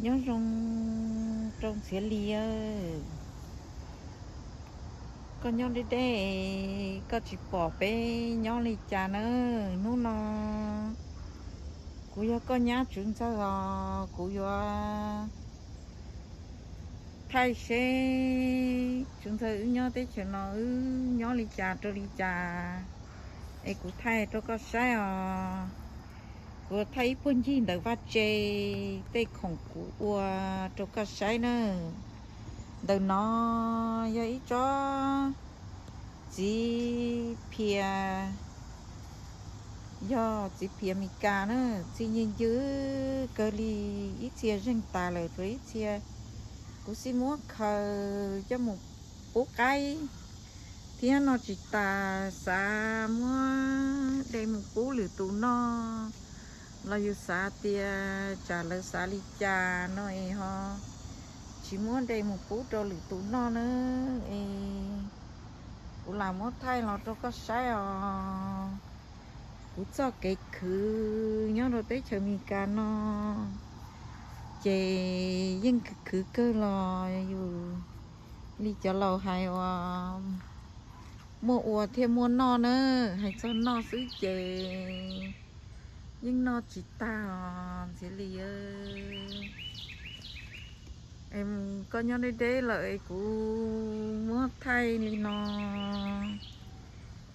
Nyob zoo rau Ntxhiav Lis, koj nyob deb deb, koj tsis pom peb nyob li cas na? Hnub no kuv yog koj nyab Tswv Ntxawg os, kuv yuav thaij seb Tswv Ntxawg wb nyob teb chaws no wb nyob li cas rau li cas, es kuv thaij rau koj saib os. Kuv thaij ib puag ncig ntawm vaj tse, tej khoom kuv ua rau koj saib na. Ntawm no yog ib tsob txiv phias, yog txiv phias Mes Kas na, txi ncw ncw kawg li. Ib txhia zeeg tas lawm, tsuas ib txhia kuv xij muab khaws coj mus pub qaib thiab no tsis tas, xav muab de mus pub lwm tus noj, los yus xav tias tsam lawv xav li cas no es ho tsis muab de mus pub rau lwm tus noj na. Es kuv lam muab thaij los rau koj saib os. Kuv txoj kev khwv nyob rau teb chaws Amelikas no ces yeej khwv khwv kawg los yus li cov laus hais uas muaj ua thiaj muaj noj na. Hais txog noj xwb ces yeej noj tsis tag os Ntxhiav Lis. Koj nyob deb deb lawm es kuv muab thaij li no,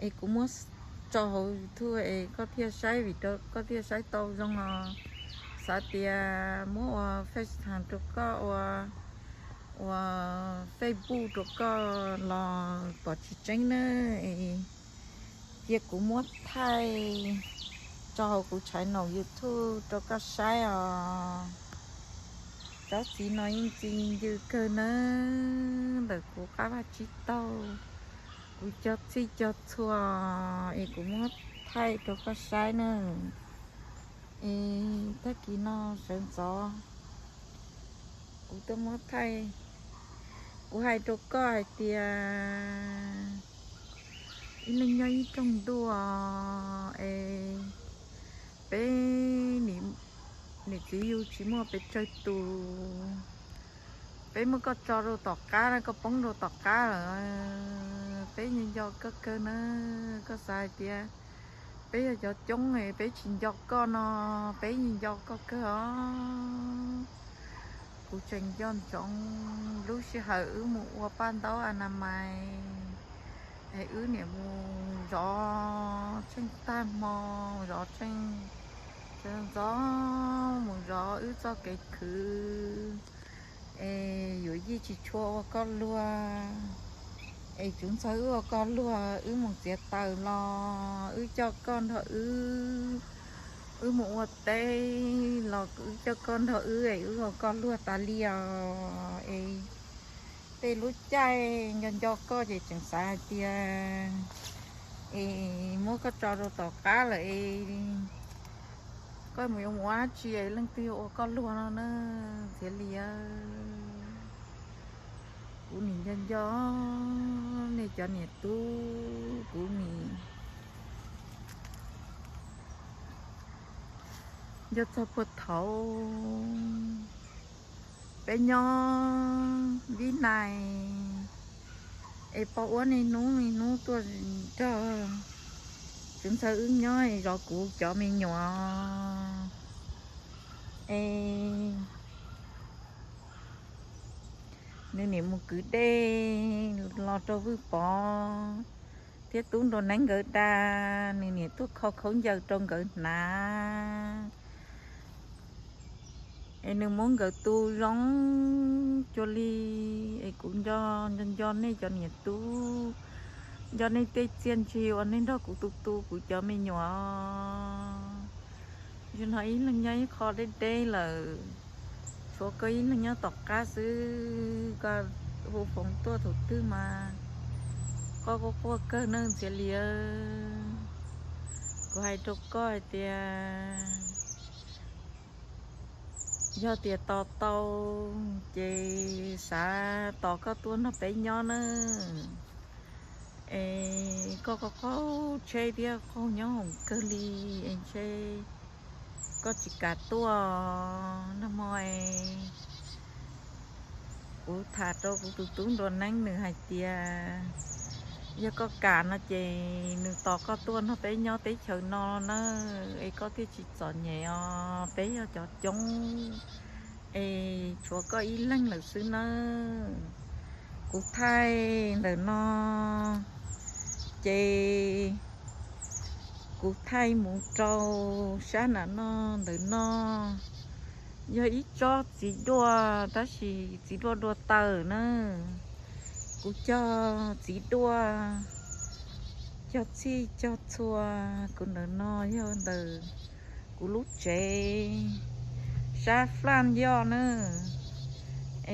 es kuv muab tso hauv YouTube es koj thiaj saib, vim koj thiaj saib tau zoo os. Xav tias muab ua FaceTime rau koj, ua, ua Facebook rau koj los pom tsis tseeb na. Cia kuv muab thaij tso hauv kuv channel YouTube rau koj saib os. Tsob txiv no yeej txi ncw kawg nawb, ntawm kuv qab vaj tsib taug, kuv cog txhij cog txhua es kuv muab thaij rau koj saib na. Es tag kis no sawv ntxov kuv tuaj muab thaij. Kuv hais rau koj hais tias ib leeg nyob ib rooj ntuj es peb niam txiv yug tsis muaj pes tsawg tus. Peb muab koj tso rau tom qab na, koj poob rau tom qab lawm. Peb nco nco koj kawg na. Koj xav hais tias peb yog cov coob es peb tsis nco koj no, peb yeej nco koj kawg os. Kuv tseem nco ntsoov lub sij hawm wb mus ua paj ntaub a na mais, es wb niam mus zov tsheej tag hmo, zov tsheej, ntxov mus zov wb txoj kev khwv, es yuav yij tsis tshua ua koj luag, es Tswv Ntxawg wb ua koj luag, wb mus txiav taws los wb coj koj nrog wb, wb mus ua teb los wb coj koj nrog wb es wb ua koj luag tas li os. Es tej lub caij nco nco koj ces tseem xav hais tias es muab koj tso rau tom qab lawm es koj mus yuav mus ua dab tsi es leej twg yuav ua koj luag no na, Ntxhiav Lis. Kuv nim nco nco nej cov niam tub, kuv nim nco txog puag thaum peb nyob Vib Nais es pog ua niaj hnub niaj hnub tuaj nrog Tswv Ntxawg wb nyob es zov kuv cov me nyuam es nws niam mus kwv dej los rau Vwj Pov thiab Tub Nruas Neeb nkawd da, nws niam tuaj kho khaub ncaws rau nkawd hnav. Es nws muab nkawd tu zoo cuag li, es kuv nco nco nco nej cov niam tub, nco nej tej txiaj ntsig uas nej nrog kuv tu tu kuv cov me nyuam. Zaum no ib leeg nyob ib qho deb deb lawm, tshuav koj ib leeg nyob tom qab xwb, koj hu foov tuaj thaum twg mas koj quaj quaj kawg nawb Ntxhiav Lis. Kuv hais rau koj hais tias yog tias tos tau ces xav tos koj tuaj nrog peb nyob na. Es koj qaug qaug tsheb thiab qaug nyob hoom kawg li es ntshe Koj tsis kam tuaj nag hmo, kuv tham rau kuv tus tub nruas neeb, nws hais tias yog koj kam no ces nws tos koj tuaj nrog peb nyob teb chaws no na, es koj thiaj tsis txom nyem os, peb yog cov coob es tshuav koj ib leeg lawm xwb nawb. Kuv thaij ntawm no ces kuv thaij mus rau sab nram no, ntawm no yog ib tsob txiv duaj, tab sis txiv duaj dua tawm na. Kuv cog txiv duaj, cog txhij cog txhua. Kuv ntawm no yog ntawm kuv lub tsev sab Flaj Yoj na.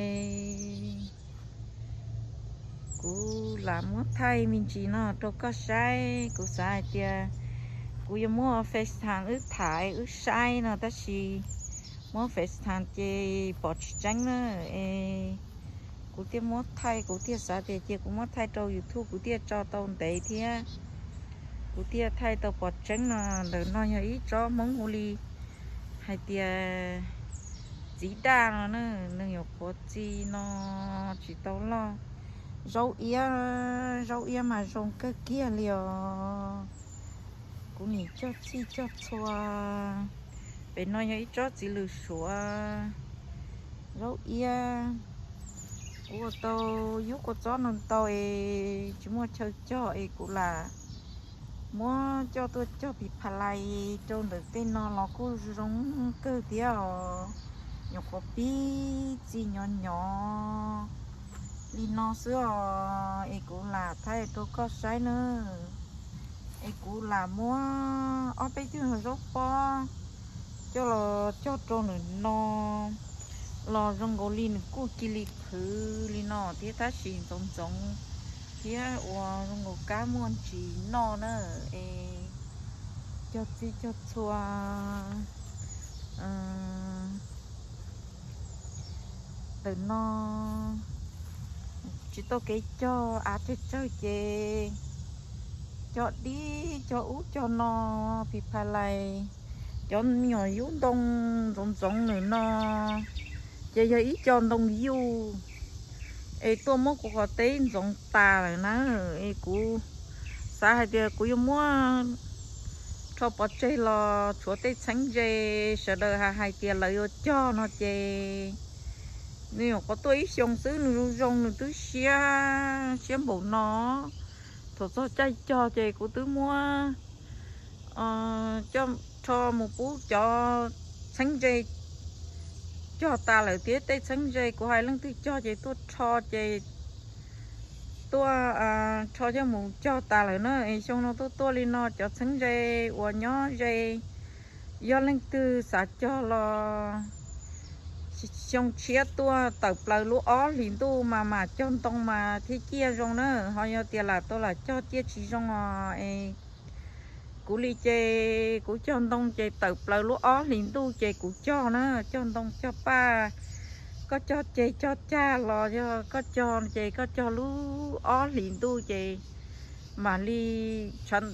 Es kuv lam muab thaij me ntsis no rau koj saib. Kuv xav hais tias kuv yuav muab FaceTime wb tham wb saib no, tab sis muab FaceTime ces pom tsis tseeb na. Es kuv thiaj muab thaij, kuv thiaj xav tias cia kuv muab thaij rau YouTube kuv thiaj tso tau ntev thiab, kuv thiaj thaij tau pom tseeb no. Ntawm no yog ib tsob Hmoob hu li hais tias txiv daj no na, nws yuav qhuav txi no tsis tau loj. Zaub iab, zaub iab mas zoo kawg kiag li os. Kuv nim cog txhij cog txhua. Pem no yog ib tsob txiv lws suav, zaub iab. Kuv ua tau yub kua txob no ntau es tsis muaj chaw cog es kuv lam muab coj tuaj cog pis pha lais rau ntawm tej no los kuj zoo kawg thiab os. Nyuam qhuav pib txi nyov nyov li no xwb os, es kuv lam thaij rau koj saib na. Es kuv lam muab ob peb tug zaub pob coj los cog rau ntawm no los zoo nkaus li nws kuj cia li khwv li no thiab, tab sis ntxoov ntxoov thiab ua zoo nkaus kab muaj ntsis noj na. Es cog txhij cog txhua ntawm no tsis tau kev cog av tsawg tsawg ces cog dib cog ub cog no pis pha lais. Cov me nyuam yub ntoo ntxoov ntxoov ntawm no ces yog ib co ntoo yuj es tuaj muab kuv qhov teb ntxoov tas lawm na. Es kuv xav hais tias kuv yuav muab rho pov tseg los tshuav tej txheeb ze, sawv daws hais hais tias lawv yuav cog no ces nws nyuam qhuav tuaj ib xyoos xwb nws zoo zoo nws twb siab siab npaum no. Thaum txog caij cog ces kuv twb muab coj rho mus pub cov txheeb ze cog tas lawm thiab. Tej txheeb ze kuv hais leej twg cog ces tuaj rho ces tuaj rho coj mus cog tas lawm na. Es xyoo no tuaj tuaj li no cov txheeb ze uas nyob ze, yog leej twg xav cog los xyoo tshiab tuaj tawm plaws lub ob hlis ntuj mas mam cog ntoo mas thiaj ciaj zoo na. Ho yog tias lam tau lam cog ciaj tsis zoo os es kuv li ces kuv cog ntoo ces tawm plaws lub ob hlis ntuj ces kuv cog na. Cog ntoo cog paj, koj cog ceg cog cag los yog koj cog ces koj cog lub ob hlis ntuj ces mam li,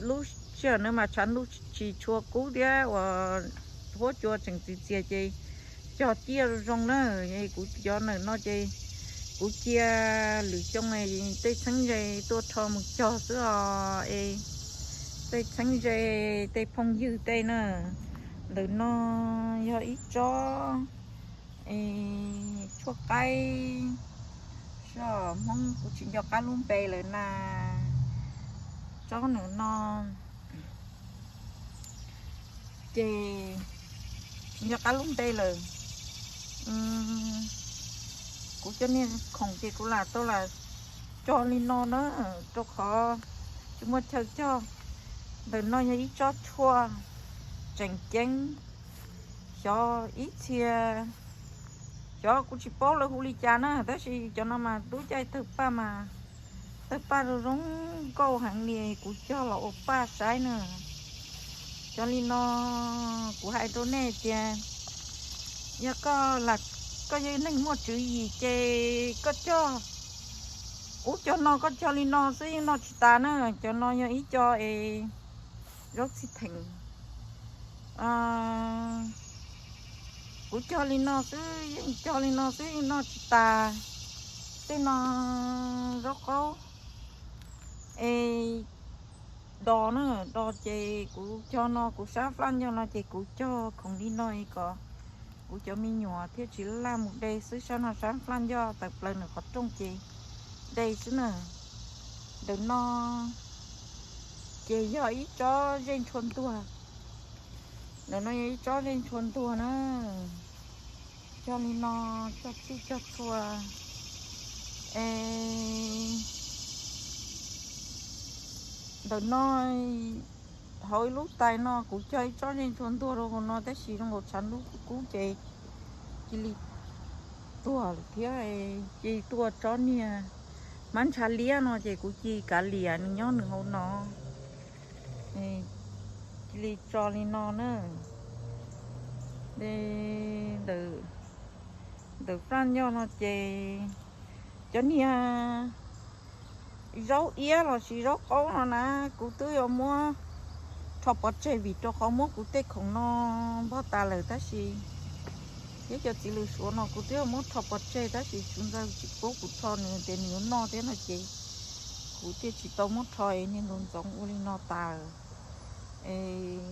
lub sij hawm no mas tshav ntuj tsis tshua kub thiab uas huab cua tseem txias txias ces cog ciaj zoo na. Kuv cov ntawm no ces kuv cia lwm xyoo tej txheeb ze tuaj rho mus cog xwb os. Es tej txheeb ze, tej phooj ywg tej na, ntawm no yog ib tsob tshuaj qaib, soj Hmoob kuv tsis nco qab lub npe lawm na. Tsob ntawm no ces tsis nco qab lub npe lawm. Kuv cov niag khoom ces kuv lam tau lam cog li no na, rau qhov tsis muaj chaw cog. Ntawm no yog ib tsob tshuaj tseem ceeb, xyov ib txhia, xyov kuv tsis paub lawv hu li cas na, tab sis cov no mas tub caij tawg paj mas tawg paj zoo zoo nkauj heev li, kuv cog los ua paj saib na. Cov li no kuv hais rau nej tias yog koj, koj yog neeg muaj tswv yim ces koj cog. Ub, cov no koj cog li no xwb yeej noj tsis tas na. Cov no yog ib co es zaub txhij theem, ib Kuv cog li no xwb, yeej cog li no xwb, yeej noj tsis tas. Tej no zaub qaub es dos na, dos ces kuv cog no, kuv sab flaj ncoj no ces kuv cog khoom li no kom kuv cov me nyuam thiaj tsis laj mus de xwb. Sab no sab flaj ncoj tawm plaws nws qhov rooj ces de xwb na. Ntawm no ces yog ib tsob zej ntshua ntuag. Ntawm no yog ib tsob zej ntshua ntuag na. Cog li no, cog txhij cog txhua es ntawm no hauv ib lub tais no kuv cog ib tsob zej ntshua ntuag rau hauv no, tab sis zoo nkaus tshav ntuj kub kub ces cia li tuag lawm thiab. Ces tuaj tsob niag hmab ntsha liab no ces kuv cia li kav liam nws nyob nws hauv no. Cia li tso li no na. Ntawm flaj ncoj no ces cov niag zaub iab los sis zaub qaub no na, kuv twb yuav muab rho pov tseg vim rau qhov muab kuv tej khoom no npog tas lawm, tab sis thiab cov txiv lws suav no kuv twb yuav muab rho pov tseg tab sis Tswv Ntxawg tsis pub kuv rho nws tias nws yuav noj thiab no ces kuv thiaj tsis tau muab rho es niag ntxoov ntxoov ua li no tas. Es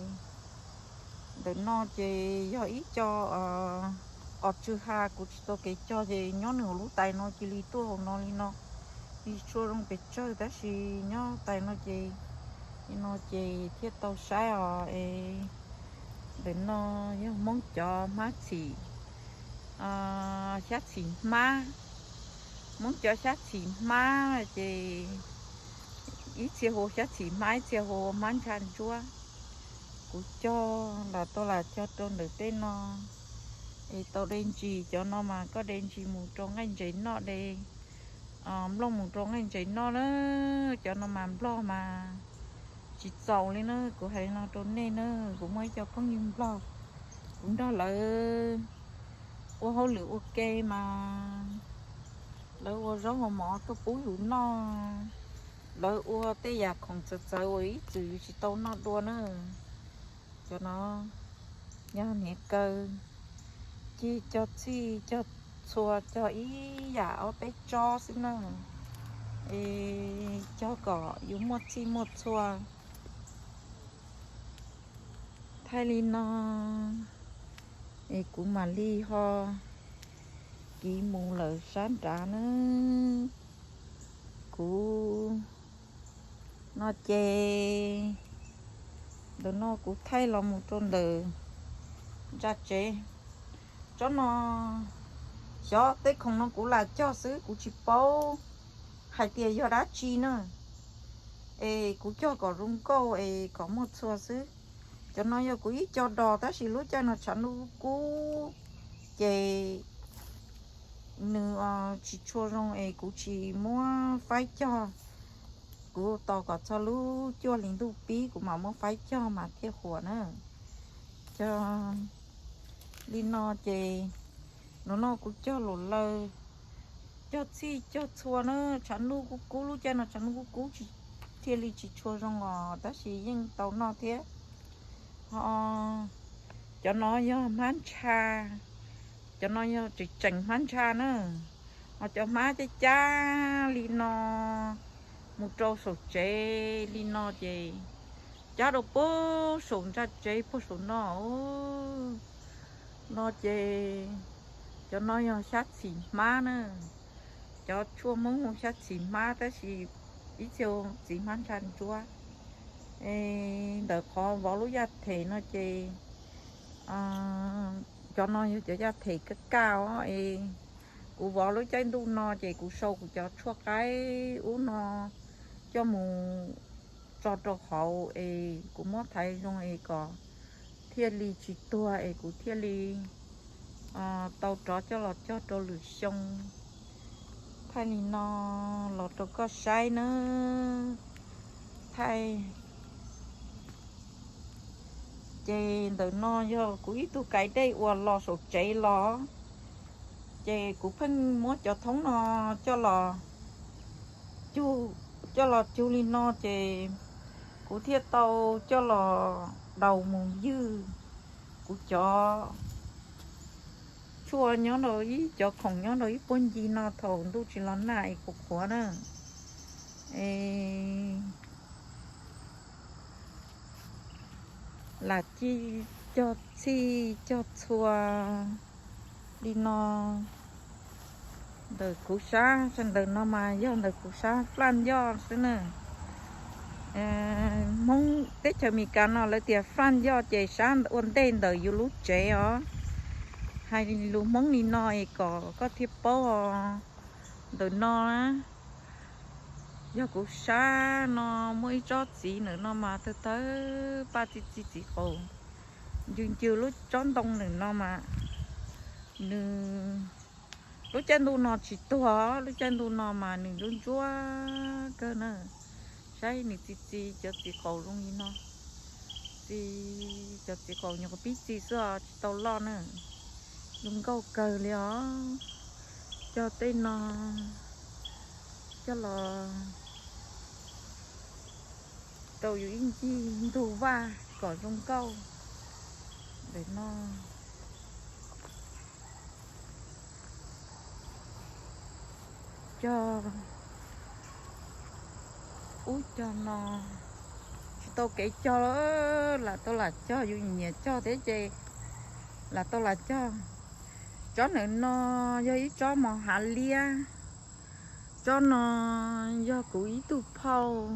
ntawm no ces yog ib co qos tsw ha kuv tsis tau kev cog ces nyob nws hauv lub tais no cia li tuaj hauv no li no. Li tshuaj zoo pes tsawg tab sis nyob tais no ces, li no ces thiaj tau saib os. Es ntawm no yog Hmoob cov hmab txhim, xyab txhim hmab. Hmoob cov xyab txhim hmab ces ib txhia hu xyab txhim hmab, ib txhia hu hmab ntsha ntsuab. Kuv cog lam tau lam cog rau ntawm tej no es tau de ntsis. Cov no mas koj de ntsis mus rau nqaij ntses noj, de nplooj mus rau nqaij ntses noj na. Cov no mas nplog mas tsis txaus li na, kuv hais li no rau nej na, kuv muaj ib co phooj ywg nplog, kuv nrog lawv ua hauj lwm ua ke mas lawv ua zaub ua mov tuaj pub yus noj, lawv ua tej yam khoom txawv txawv uas ib txwm yus tsis tau noj dua na. Cov no yog hniav kaw, cig cog txhij cog txhua, cog ib yam ob peb tsob xwb na, es cog kom yus muaj txhij muaj txhua. Thaij li no es kuv mam li ho kiv mus lawm sab nrad na. Kuv no ces ntawm no kuv thaij los mus rau ntawm ntsa tsev. Tsob no xyov, tej khoom no kuv lam cog xwb, kuv tsis paub hais tias yog dab tsi na. Es kuv cog kom zoo nkauj es kom muaj txhua xwb. Cov no yog kuv ib co dos, tab sis lub caij no tshav ntuj kub ces nws tsis tshua zoo es kuv tsis muab faib cog. Kuv tos kom txog lub cuaj hlis ntuj pib kuv mam muab faib cog mas thiaj huam na. Cog li no ces, no no kuv cog luam laws, cog txhij cog txhua na. Tshav ntuj kub kub, lub caij no tshav ntuj kub kub tsis, thiaj li tsis tshua zoo os, tab sis yeej tau noj thiab. Ho cov no yog hmab ntsha, cov no yog tseem tseem hmab ntsha na. Ho cov hmab cab cab li no mus rau saum tsev li no ces cab rau puag saum ntsaj tsev puag saum no. No ces cov no yog xyab txhim hmab na. Cov tshuaj Hmoob hu xyab txhim hmab tab sis ib txhia hu txiv hmab ntsha ntsuab. Es ntawm qhov vov lub yaj them no ces cov no yog cov yaj them kaj kaj os. Es kuv vov lub caij ntuj no ces kuv sau kuv cov tshuaj qaib ub no coj mus tso rau hauv es kuv muab thaiv zoo es kom thiaj li tsis tuag es kuv thiaj li tau rov coj los cog rau lwm xyoo. Thaij li no los rau koj saib nawb. Thaij ces ntawm no yog kuv ib tug kais dej uas los saum tsev los, ces kuv pheej muab cov thoob no coj los cug, coj los cug li no ces kuv thiaj tau coj los daus mus ywg kuv cov Tuaj nyob rau ib cov khoom nyob rau ib puag ncig no thaum ntuj tsis los nag es kuv qhuav na. Es lam ci cog txhij cog txhua li no. Ntawm kuv sab ntawm no mas yog ntawm kuv sab Flaj Yoj xwb na. Hmoob teb chaws Amelikas no lawv tias Flaj Yoj ces sab ua ntej ntawm yus lub tsev os. Hais lus Hmoob li no es kom koj thiaj paub os. Ntawm no na, yog kuv sab no muaj ib tsob txiv ntawm no mas tawg tawg paj txi txi txiv qaus, ncws ncws lub tsob ntoo ntawm no mas nws, lub caij ntuj no tsis tuag, lub caij ntuj no mas nws ntsuab ntsuab kawg na. Saib nws txi txi cov txiv qaus zoo li no, txi cov txiv qaus nyuam qhuav pib txi xwb os, tsis tau loj na. Zoo nkauj kawg li os. Cog tej no coj los rau yus ib ncig ntug vaj kom zoo nkauj. Ntawm no cog ub cog no, tsis tau kev cog, lam tau lam cog, yus nyiam cog thiab ces lam tau lam cog. Tsob ntawm no yog ib tsob mos hav liab. Tsob no yog kuv ib tug phauj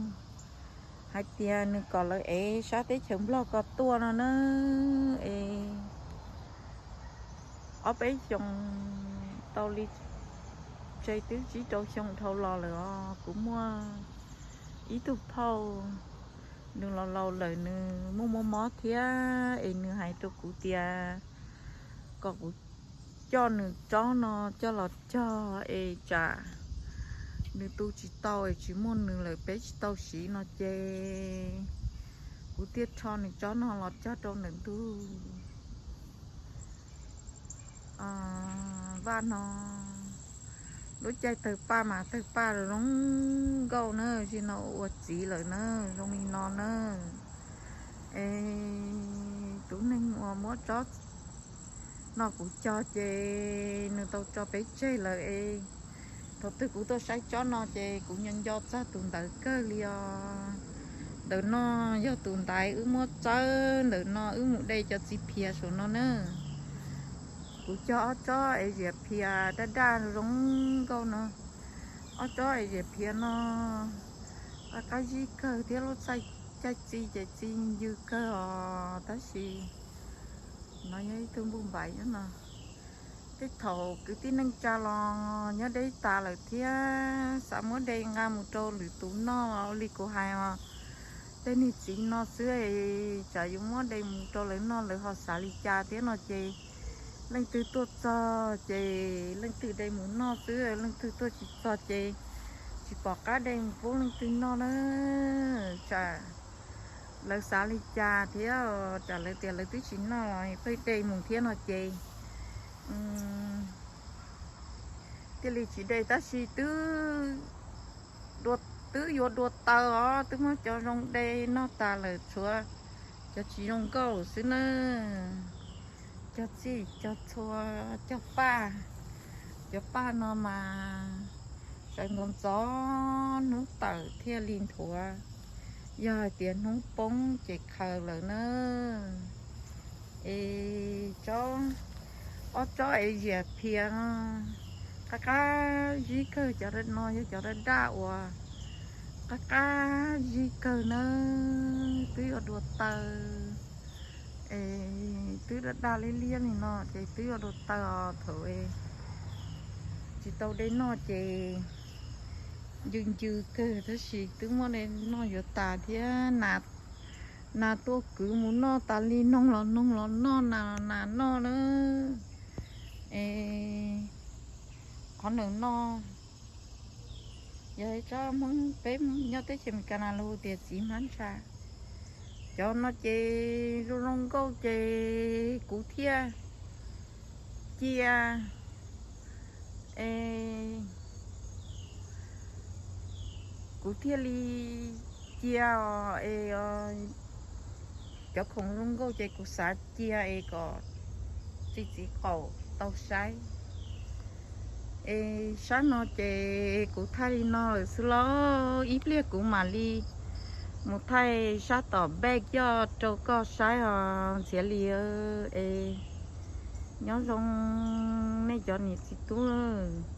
hais tias nws kom lawv ev sab teb chaws Nplog ko tuaj no na. Es ob peb xyoos tau li, tseg twb tsib rau xyoo dhau los lawm os. Kuv muaj ib tug phauj, nws laus laus lawm nws muaj muaj mob thiab es nws hais rau kuv tias kom kuv coj nws tsob no coj los cog es tsam nws tu tsis tau es tsis muaj nws lawm peb tsis tau siv no ces kuv thiaj rho nws tsob no los cog rau ntawm ntug vaj no. Lub caij tawg paj mas tawg paj zoo nkauj na, zaum no ua txiv lawm na, zoo li no na. Es tus neeg uas muab tsob no kuv cog ces nws tau tso peb tseg lawm es thaum twg kuv tuaj saib tsob no ces kuv nco nco txog tus ntawd kawg li os. Ntawm no yog tus ntaiv wb muab txawb, ntawm no wb mus de cov txiv phiav saum no na. Kuv cog ob tsob es ziam phiav daj daj zoo nkauj no. Ob tsob es ziam phiav no qab qab zib kawg thiab lub caij txi ces txi ncw kawg os, tab sis no yog ib tug npuj npaim no. Tej thaum kwv tij neej tsa los nyob deb tas lawm thiab xav muab de nqa mus rau lwm tus noj li kuv hais os. Tej niag txiv no xwb es tsam yuav muab de mus rau lawv noj lawv ho xav li cas thiab no ces leej twg tuaj txog ces leej twg de mus noj xwb, leej twg tuaj tsis txog ces tsis pom qab de mus pub leej twg noj na. Tsam lawv xav li cas thiab, tsam lawv tias lawv twb tsis noj los pheej de mus thiab no ces thiaj li tsis de, tab sis twb twb yuav dua taw os, twb muab cov zoo de noj tas lawm, tshuav cov tsis zoo nkauj xwb na. Cog txhij cog txhua cog paj, cov paj no mas sawv ntxov ntxov hnub tawm thiaj li nthuav, yog hais tias hnub poob ces khaws lawm na. Es tsob, ob tsob es ziam phiav no qab qab zib kawg, cov no yog cov daj daj uas qab qab zib kawg nawb, twb yuav dua taw. Es twb daj daj liab liab li no ces twb yuav dua taw os, thaum tsis tau de noj ces ncw ncw kawg, tab sis twb muab de noj yuav tas thiab. Nas tuaj kwv mus noj tas li, noog los noog los noj, nas los nas noj na. Es qhov ntawm no yog ib tsob Hmoob, peb nyob teb chaws Amelikas no lawv hu tias txiv hmab ntsha. Cov no ces zoo zoo nkauj ces kuv thiaj cia, es kuv thiaj li cia os. Es cov khoom zoo nkauj ces kuv xav cia es kom txi txiv qaum. tau saib. Es sab no ces kuv thaij li no lawm xwb los ib pliag kuv mam li mus thaij sab tom back coj rau koj saib os Ntxhiav Lis. Es nyob zoo nej cov niam txiv tub.